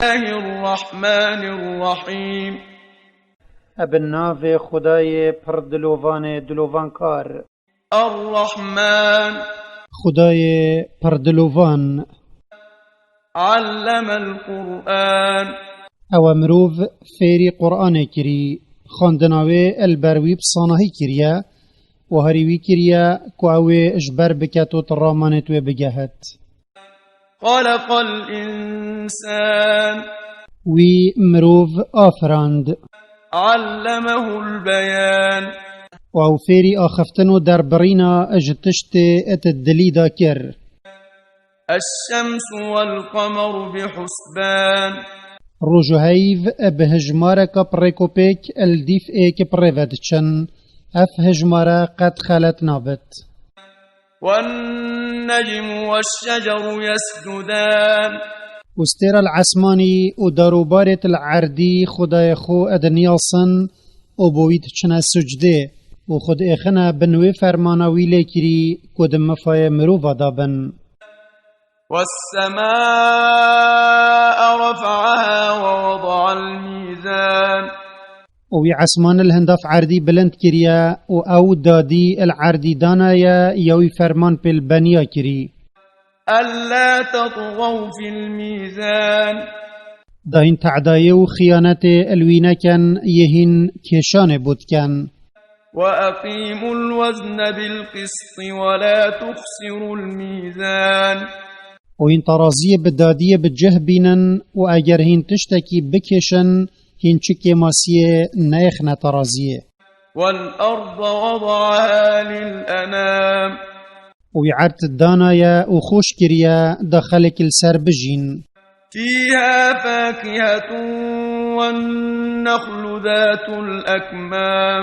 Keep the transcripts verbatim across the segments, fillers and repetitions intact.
الله الرحمن الرحيم. Bi navê Xwedayê pir dilovanê dilovankar. الرحمن. Xwedayê pir dilovan. علم القرآن. Ew e mirov fêrî Qur'anê kirî, xwendina wê li ber wî bi sanahî kiriye û herî wî kiriye ku ew ê ji ber biket û di ramanê wê bigehet. خلق الإنسان. Wî mirov afirand. علمه البيان. Û ew fêrî axiftin û derbirîna ji tiştê it dilî de kir. الشمس والقمر بحسبان. Roj û heyv bi hijmareka bi rêkopêk li dîf êk bi rê ve diçin. Ev hijmare qet xelet nabit. والنجم والشجر يسجدان. Û stêra li esmanî û darûbarêt li erdî Xwedayê xwe dinyas in û bo wî diçine sucdê û xwe diêxine bin wê fermana wî lê kirî ku di mifayê mirova de bin. والسماء رفعها ووضع الميزان. Û wî esmanê li hinda erdî bilind kiriye û ew dadî li erdî danaye ya wî ferman pê li beniya kirî. ألا تطغوا في الميزان. Da hîn te'dayê û xiyanetê li wî neken, yê hîn kêşanê bo diken. وأقيموا الوزن بالقسط ولا تخسروا الميزان. Û hîn teraziyê bi dadiyê bi cih bînin û eger hîn tiştekî bikêşin, hîn çi kêmasiyê neyêxine teraziyê. والأرض وضعها للأنام. Û wî erd danaye û xweş kiriye da xelk li ser bijîn. فيها فاكهة والنخل ذات الأكمام.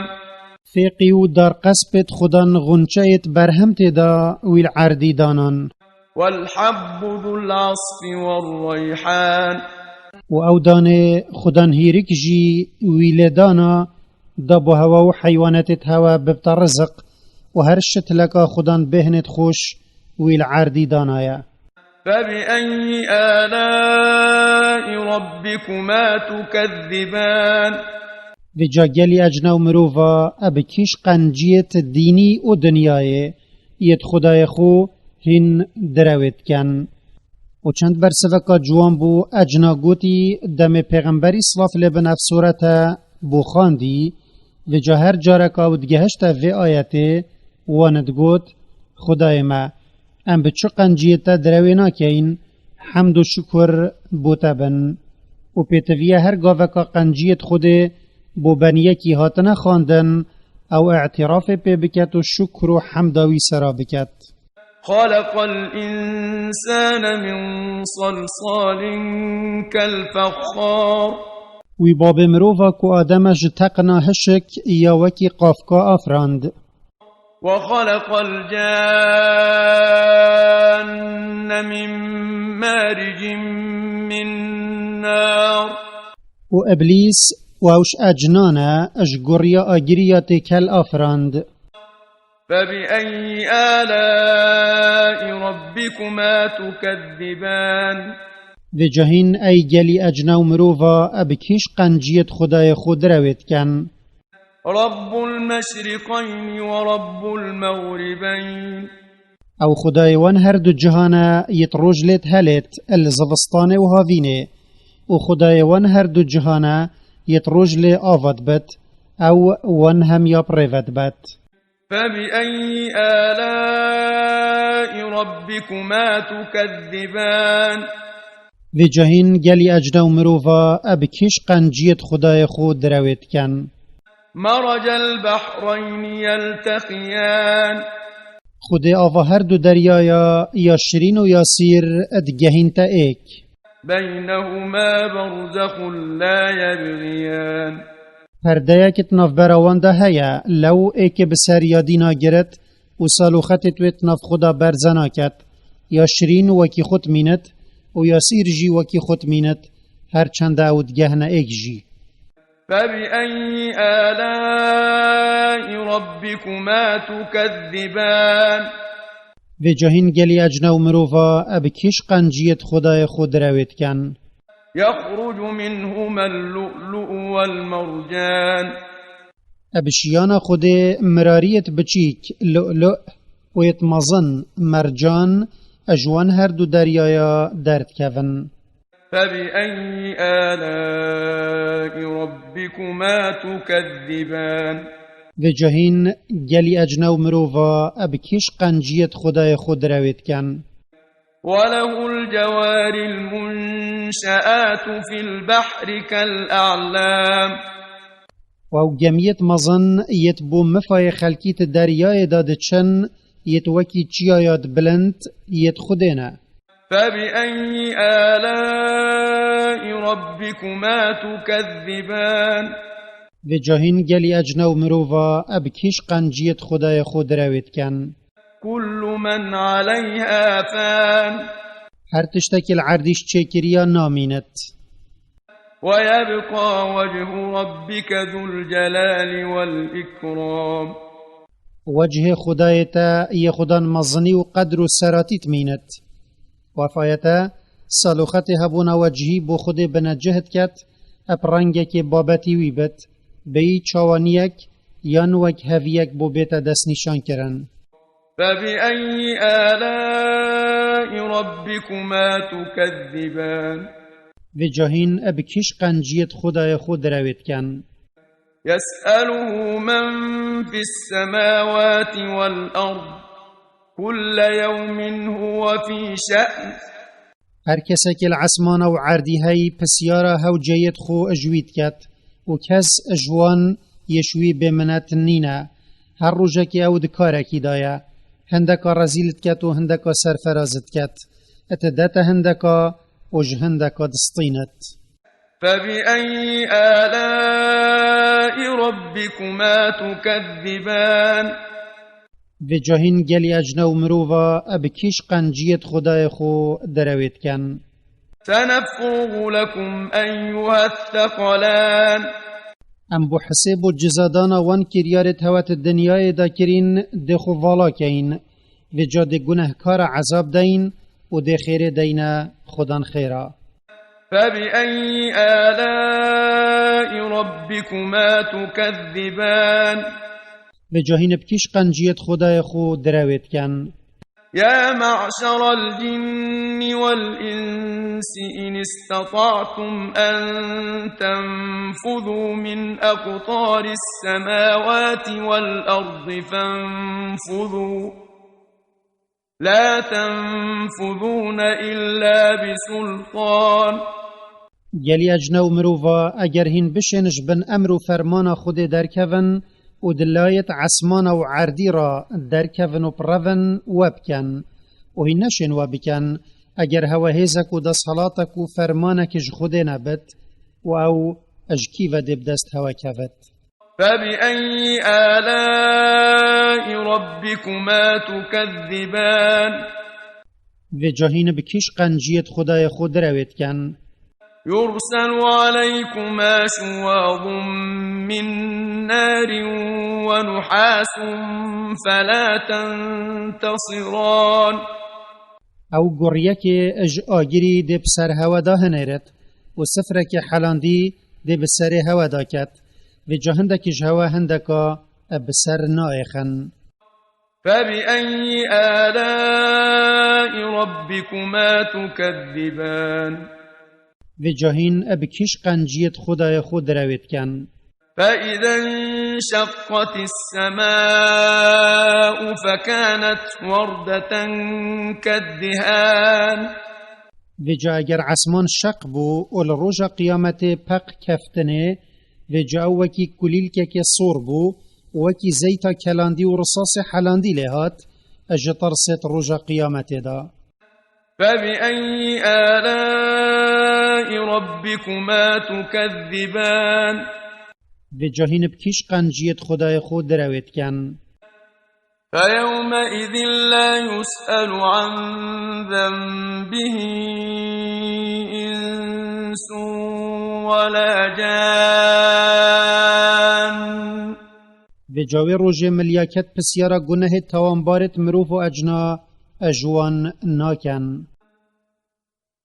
Fêqî û darqespêt xudan xunçeyêt berhem tê da wî li erdî danan. والحب ذو العصف والريحان. Û ew danê xudan hîrik jî wî lê dana da bo hewa û heywanetêt hewa bibte riziq û her şitleka xudan bêhnêt xweş wî li erdî danaye. فبأي آلاء ربكما تكذبان؟ Vêca gelî ecna û mirova e bi kîş qenciyêt dînî û dinyayê yêt Xwedayê xwe hîn direwê diken. Û çend bersiveka ciwan bû, ecna gotî, demê pêxemberî silav lê bin ev sûrete bû xwendî, vêca her careka ew digehişte vê ayetê, wan digot, Xwedayê me, em bi çi qenciyê te direwê nakeyin, hemd û şukur bo te bin. Û pêtiviye her gaveka qenciyê Xwedê bo beniyekî hatine xwendin, ew îtirafê pê biket û şukr û hemda wî sera biket. خلق الإنسان من صلصال كالفخار. Wî babê mirova ku Adem e ji teqina hişik ya wekî qafka afirand. وخلق الجان من مارج من نار. Û Îblîs û ew ji ecnan e, ji goriya agirî ya têkel afirand. فبأي آلاء ربكما تكذبان؟ Vêca hîn ey gelî ecna û mirova e bi kîş qenciyêt Xwedayê xwe direwê diken. رب المشرقين ورب المغربين. Ew Xwedayê wan her du cihan e, yêt roj lêt helêt, li zivistanê û havînê. Û Xwedayê wan her du cihan e, yêt roj lê ava dibet, ew wan hem ya bi rê ve dibet. فبأي آلاء ربكما تكذبان؟ Vêca hîn gelî ecna û mirova e bi kîş qenciyêt Xwedayê xwe direwê diken. مرج البحرين يلتقيان. Xwedê ava her du deryaya ya şirîn û ya sîr digehînte êk. بينهما برزخ لا يبغيان. Perdeyek di navbera wan de heye, lew êkê bi ser ya dîna giret û sal û xetêt wê di nav xwe de berze naket. Ya şirîn wekî xwe dimînit û ya sîr jî wekî xwe dimînit, her çend ew digehne êk jî. فبأي آلاء ربكما تكذبان؟ Vêca hîn gelî ecna û mirova e bi kîş qenciyêt Xwedayê xwe direwê diken. يخرج منهما اللؤلؤ والمرجان. Ev şiyana Xwedê mirariyêt biçîk, lu'lu', û yêt mezin, mercan, ji wan her du deryaya derdikevin. فبأي آلاء ربكما تكذبان. Vê cahîn gelî ecne û mirova ev kîş qenciyêt Xwedayê xwe direwê dikin. وله الجوار المنشآت في البحر كالأعلام. Û ew gemiyêt mezin yêt bo mifayê xelkî di deryayê de diçin, yêt wekî çiyaya bilind, yêt Xwedê ne. فبأي آلاء ربكما تكذبان. Vê cahîn gelî ecne û mirova ev kîş qenciyêt Xwedayê xwe direwê dikin. كل من عليها فان. Her tiştekî li erdî ji çêkiriya namînit. ويبقى وجه ربك ذو الجلال والإكرام. Wecihê Xwedayê te yê Xudan mezinî û qedr û seratî dimînit. Wefayete, saloxetê hebûna wecihî bo Xwedê binecih diket, eb rengekê babetî wî bit, bêyî çawaniyek yan wek heviyek bo bête destnîşankirin. فبأي آلاء ربكما تكذبان. Vê cahîn ev kîş qenciyêt Xwedayê xwe direwê dikin. يسأله من في السماوات والأرض كل يوم هو في شأن. Her kesekî li esmana û erdî heyî pisyara hewceyêt xwe ji wî diket û kes ji wan yê ji wî bêminet nîne. Her rojekê ew di karekî de ye. Hindeka rezîl diket û hindeka serferaz diket. Didete hindeka û ji hindeka distînit. فبأي آلاء ربكما تكذبان. Vê cahîn gelî ecne û mirova ev kîş qenciyêt Xwedayê xwe derewê dikin. سنفرغ لكم أيها الثقلان. Em bo hisê bo cizadana wan kiryarêt hewe di dinyayê de kirîn dê xwe vala keyin. Vê ca dê gunehkara ezab deyin û dê xêrê deyne Xudan xêra. فبأي آلاء ربكما تكذبان. Vê cahîn bi kîş qenciyêt Xwedayê xwe direwê dikin. يا معشر الجن والإنس إن استطعتم أن تنفذوا من أقطار السماوات والأرض فانفذوا لا تنفذون إلا بسلطان. Gelî ecne û mirova, eger hîn bişên ji bin emr û fermana Xwedê derkevin û di layêt esmana û erdî re derkevin û birevin, we bikin. Û hîn neşên we bikin, eger hewe hêzek û desthelatek û fermanek ji Xwedê nebit û ew ji kî ve dê bi dest hewe kevit. فبأي آلاء ربكما تكذبان. Vê cahîn bi kîş qenciyêt Xwedayê xwe direwê dikin. يرسل عليكما شواظ من نار ونحاس فلا تنتصران. Ew guryekê ji agirî dê bi ser hewe de hinêrit û sifrekê helandî dê bi serê hewe de ket. Vê ca hindekî ji hewe hindeka bi ser naêxin. فبأي آلاء ربكما تكذبان. Vê cahîn bi kîş qenciyêt Xwedayê xwe direwê dikin. فإذا انشقت السماء فكانت وردة كالدهان. Vê ca eger esman şeq bû û li roja qiyametê peq keftinê, vê ca ew wekî kulîlkekê sor bû û wekî zeyta kelandî û risasê helandî lê hat, ji tirsêt roja qiyametê de. فبأي آلاء ربكما تكذبان. Vê cahîn bi kîş qenciyêt Xwedayê xwe direwê dikin. فيومئذ لا يسأل عن ذنبه إنس ولا جان. Vê cawê rojê milyaket pisyara gunehê tawanbarêt mirov û ecna ji wan nakin.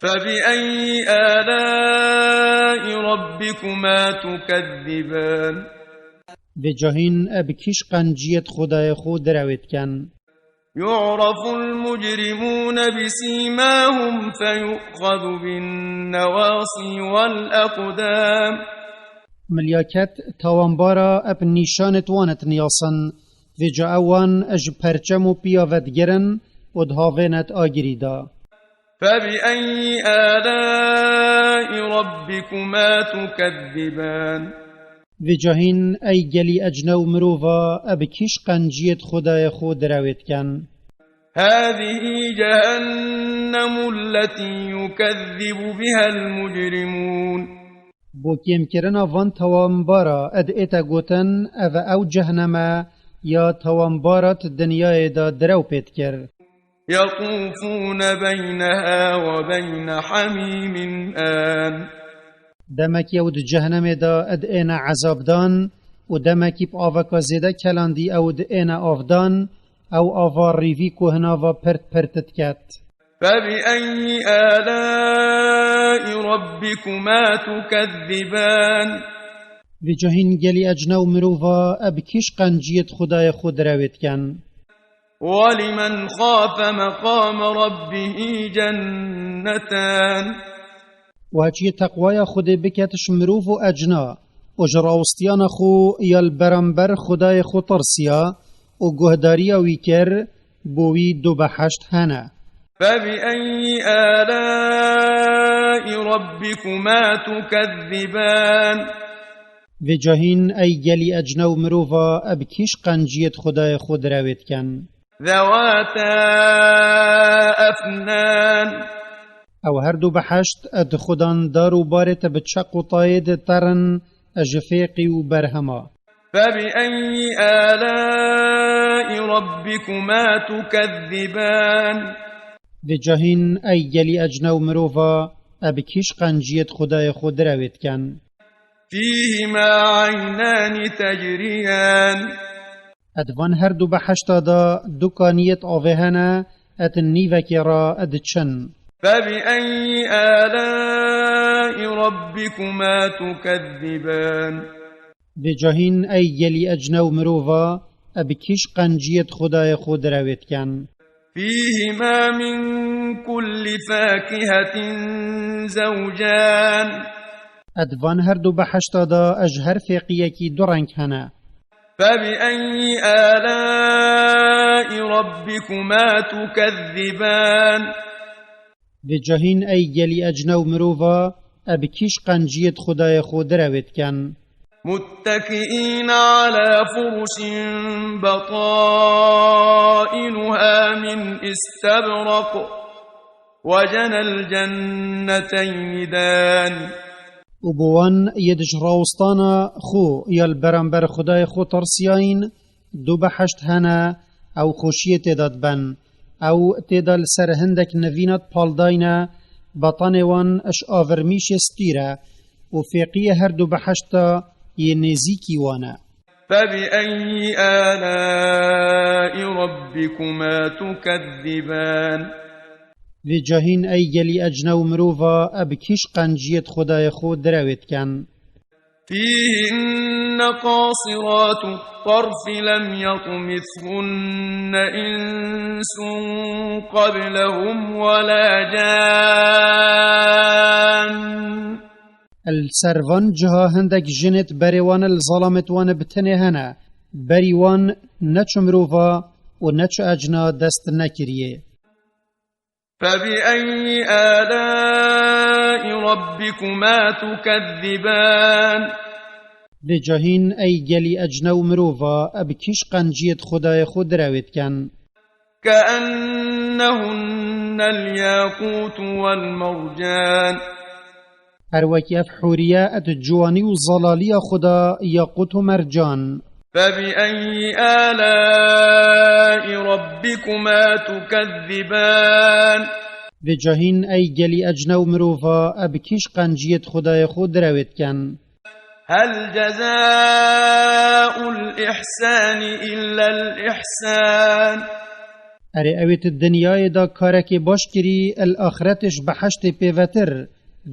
فبأي آلاء ربكما تكذبان؟ Vê cahîn e bi kîş qenciyêt Xwedayê xwe direwêt ken. يعرف المجرمون بسيماهم فيؤخذ بالنواصي والأقدام. Milyaket tawanbara e bi nîşanêt wan et niyasin. Vêca ewan ji perçem û piya ve digirin û dihavênet agirî de. فبأي آلاء ربكما تكذبان؟ Vê cahîn ey gelî ecne û mirova e bi kîş qenciyêt Xwedayê xwe direwêt ken. هذه جهنم التي يكذب بها المجرمون. Bo kêmkirina van tawanbara ed ête gotin, ev e ew cehneme ya tawanbarat dinyayê de direw pê dikir. يطوفون بينها وبين حميم آن. Demekî ew di cehnemê de ed êne ezabdan û demekî bi aveka zêde kelandî ew di êne avdan, ew ava rîvî ku hinava pirt pirt diket. فبأي آلاء ربكما تكذبان؟ Vê cahîn gelî ecne û mirova e bi kîş qenciyêt Xwedayê xwe direwêt ken. ولمن خاف مقام ربه جنتان. Û heçiyê teqwaya Xwedê biket ji mirov û ecna û ji rawistiyana xwe ya li beramber Xwedayê xwe tirsiya û guhdariya wî kir, bo wî du beheşt hene. فبأي آلاء ربكما تكذبان؟ Vê cahîn ey gelî ecne û mirova e bi kîş qenciyêt Xwedayê xwe direwêt ken. ذواتا أفنان. Ew her du beheşt e di xudan dar û barê te bi çeq û tayê de terin e ji fêqî û berhema. فبأي آلاء ربكما تكذبان؟ Vê cahîn ey gelî ecne û mirova e bi kîş qenciyêt Xwedayê xwe direwêt ken. فيهما عينان تجريان. Ed van her du beheşta de du kaniyêt avê hene, ed nîvekê re diçin. فبأي آلاء ربكما تكذبان؟ Vê cahîn ey gelî ecne û mirova e bi kîş qenciyêt Xwedayê xwe direwêt ken. فيهما من كل فاكهة زوجان. Ed van her du beheşta de e ji her fêqiyekî du reng hene. فبأي آلاء ربكما تكذبان؟ Vê cahîn ey gelî ecne û mirova e bi kîş qenciyêt Xwedayê xwe direwêt ken. متكئين على فرش بطائنها من استبرق وجنى الجنتين دان. Û bi wan yê di ji rawistana xwe ya li beramber Xwedayê xwe tirsiyayîn, du beheşt hene, ew xweşiyê tê de dibin. Ew tê de li ser hindek nivîna dipaldayne, betanê wan ji avirmîşê stîr e û fêqiyê her du beheşta yê nêzîkî wan e. فبأي آلاء ربكما تكذبان؟ Vê cahîn ey gelî ecne û mirova e bi kîş qenciyêt Xwedayê xwe direwêt ken. فيهن قاصرات الطرف لم يطمثهن إنس قبلهم ولا جان. Li ser van ciha hindek jinêt berê wan li zalamêt wan bi tenê hene. Berî wan ne çi mirova û ne çi ecna dest nekiriye. فبأي آلاء ربكما تكذبان؟ Vê cahîn ey gelî ecne û mirova e bi kîş qenciyêt Xwedayê xwe direwêt ken. كأنهن الياقوت والمرجان. Her wekî ev hûriye et ciwanî û zelaliya xwe de yaqût û mercan. فبأي آلاء ربكما تكذبان؟ Vê cahîn ey gelî ecne û mirova e bi kîş qenciyêt Xwedayê xwe direwêt ken. هل جزاء الإحسان إلا الإحسان؟ Erê, ewê tu dinyayê da karekê baş kirî, el axretê ji behiştê pêvetir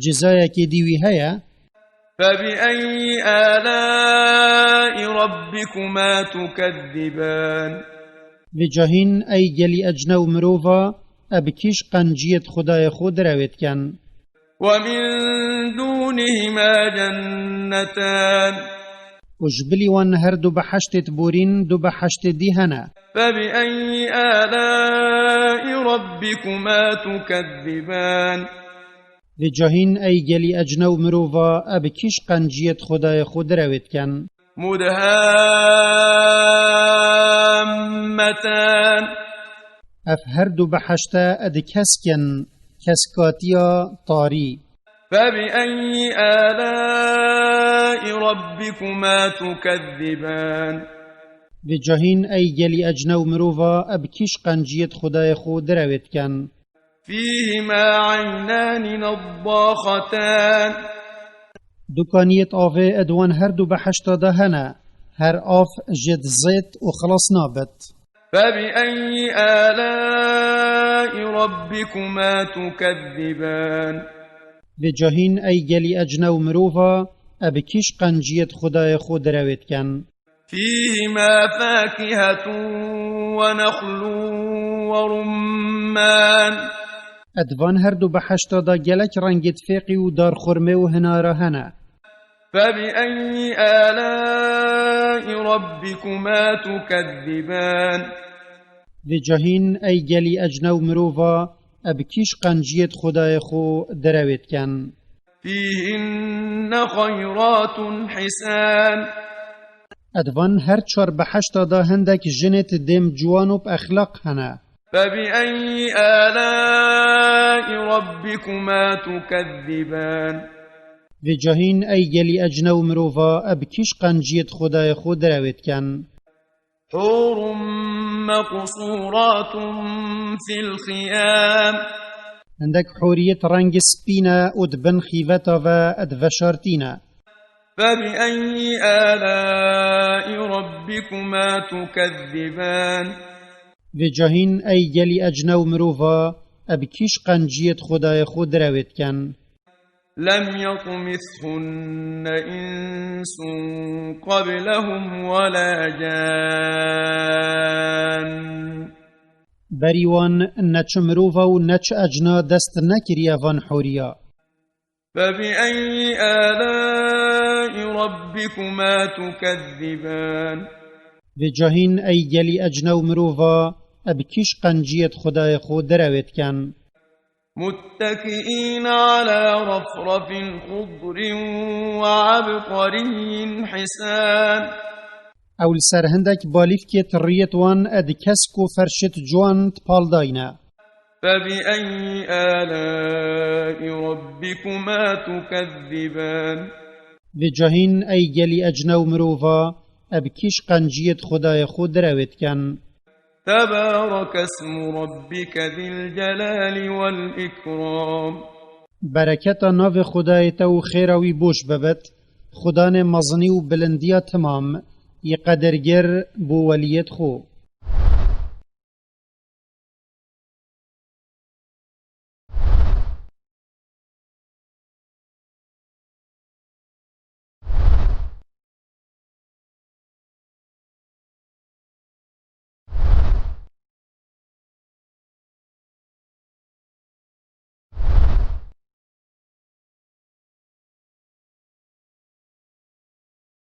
cizayekê dî wî heye? فبأي آلاء ربكما تكذبان؟ Vê cahîn ey gelî ecne û mirova, e bi kîş qenciyêt Xwedayê xwe direwêt ken? ومن دونهما جنتان. Û ji bilî wan her du behiştêt borîn du behiştê dî hene. فبأي آلاء ربكما تكذبان؟ Vê cahîn ey gelî ecne û mirova, e bi kîş qenciyêt Xwedayê xwe direwêt ken? مدهامتان. Ev her du behişte e di kesk in, keskatiya tarî. فبأي آلاء ربكما تكذبان؟ Vê cahîn ey gelî ecne û mirova, e bi kîş qenciyêt Xwedayê xwe direwêt ken? فيهما عينان نضاختان. Du kaniyêt avê e di wan her du behişta de hene. Her av jê dizêt û xilas nabit. فبأي آلاء ربكما تكذبان؟ Vê cahîn ey gelî ecne û mirova, e bi kîş qenciyêt Xwedayê xwe direwêt ken? فيهما فاكهة ونخل ورمان. E di van her du behişta de gelek rengêt fêqî û darxurmê û hinara hene. فبأي آلاء ربكما تكذبان؟ Vê cahîn ey gelî ecne û mirova, e bi kîş qenciyêt Xwedayê xwe direwêt ken? فيهن خيرات حسان. E di van her çar behişta de hindek jinêt dêm ciwan û bi exlaq hene. فبأي آلاء ربكما تكذبان؟ Vê cahîn ey gelî ecne û mirova, e bi kîş qenciyêt Xwedayê xwe direwêt ken? حور مقصورات في الخيام. Hindek hûriyêt rengê spî ne û di bin xîveta ve di veşartî ne. فبأي آلاء ربكما تكذبان؟ Vê cahîn ey gelî ecne û mirova, e bi kîş qenciyêt Xwedayê xwe direwêt ken? لم يطمثهن إنس قبلهم ولا جان. Berî wan ne çi mirova û ne çi ecna dest nekiriye van hûriya. فبأي آلاء ربكما تكذبان؟ Vê cahîn ey gelî ecne û mirova, e bi kîş qenciyêt Xwedayê xwe direwêt ken? متكئين على رفرف خضر وعبقري حسان. Ew li ser hindek balîfkêt riyêt wan e di kesk û ferşêt ciwan di pal dayne. فبأي آلاء ربكما تكذبان؟ Vê cahîn ey gelî ecne û mirova, e bi kîş qenciyêt Xwedayê xwe direwêt ken? تبارك اسم ربك ذي الجلال والإكرام. Bereketa navê Xwedayê te û xêra wî boş bibit, Xudanê mezinî û bilindiya timam, yê qedirgir bo weliyêt xwe.